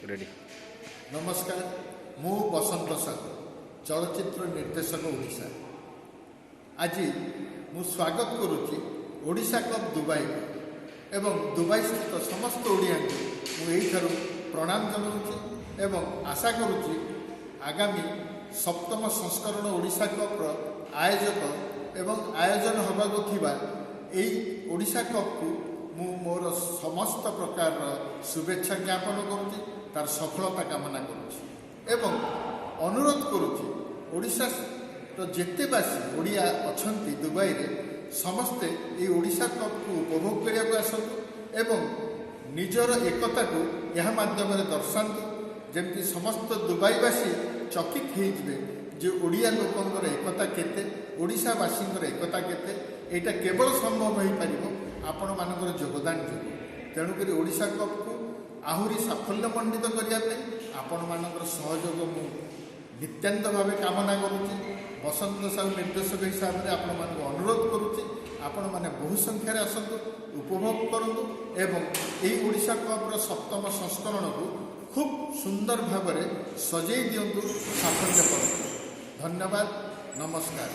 Ready. ନମସ୍କାର, ମୁଁ ବସନ୍ତ ସାହୁ, ଚଳଚ୍ଚିତ୍ର ନିର୍ଦ୍ଦେଶକ, ଓଡ଼ିଶା। ଆଜି ମୁଁ ସ୍ୱାଗତ କରୁଛି ଓଡ଼ିଶା କପ୍ ଦୁବାଇକୁ ଏବଂ ଦୁବାଇ ସ୍ଥିତ ସମସ୍ତ ଓଡ଼ିଆଙ୍କୁ ମୁଁ ଏଇଠାରୁ ପ୍ରଣାମ ଜଣାଉଛି ଏବଂ ଆଶା କରୁଛି ଆଗାମୀ ସପ୍ତମ ସଂସ୍କରଣ ଓଡ଼ିଶା କପ୍ର ଆୟୋଜକ ଏବଂ ଆୟୋଜନ ହେବାକୁ ଥିବା ଏଇ ଓଡ଼ିଶା କପ୍କୁ ମୁଁ ମୋର ସମସ୍ତ ପ୍ରକାରର ଶୁଭେଚ୍ଛା ଜ୍ଞାପନ କରୁଛି, ତାର ସଫଳତା କାମନା କରୁଛି ଏବଂ ଅନୁରୋଧ କରୁଛି, ଓଡ଼ିଶାର ଯେତେ ବାସୀ ଓଡ଼ିଆ ଅଛନ୍ତି ଦୁବାଇରେ, ସମସ୍ତେ ଏଇ ଓଡ଼ିଶା କପ୍କୁ ଉପଭୋଗ କରିବାକୁ ଆସନ୍ତୁ ଏବଂ ନିଜର ଏକତାକୁ ଏହା ମାଧ୍ୟମରେ ଦର୍ଶାନ୍ତୁ, ଯେମିତି ସମସ୍ତ ଦୁବାଇବାସୀ ଚକିତ ହେଇଯିବେ ଯେ ଓଡ଼ିଆ ଲୋକଙ୍କର ଏକତା କେତେ, ଓଡ଼ିଶାବାସୀଙ୍କର ଏକତା କେତେ। ଏଇଟା କେବଳ ସମ୍ଭବ ହୋଇପାରିବ ଆପଣମାନଙ୍କର ଯୋଗଦାନ ଯୋଗୁଁ। ତେଣୁକରି ଓଡ଼ିଶା କପ୍କୁ ଆହୁରି ସାଫଲ୍ୟମଣ୍ଡିତ କରିବା ପାଇଁ ଆପଣମାନଙ୍କର ସହଯୋଗ ମୁଁ ନିତ୍ୟାନ୍ତ ଭାବେ କାମନା କରୁଛି। ବସନ୍ତ ସାହୁ ନିର୍ଦ୍ଦେଶକ ହିସାବରେ ଆପଣମାନଙ୍କୁ ଅନୁରୋଧ କରୁଛି, ଆପଣମାନେ ବହୁ ସଂଖ୍ୟାରେ ଆସନ୍ତୁ, ଉପଭୋଗ କରନ୍ତୁ ଏବଂ ଏହି ଓଡ଼ିଶା କପ୍ର ସପ୍ତମ ସଂସ୍କରଣକୁ ଖୁବ୍ ସୁନ୍ଦର ଭାବରେ ସଜେଇ ଦିଅନ୍ତୁ, ସାଫଲ୍ୟ କରନ୍ତୁ। ଧନ୍ୟବାଦ, ନମସ୍କାର।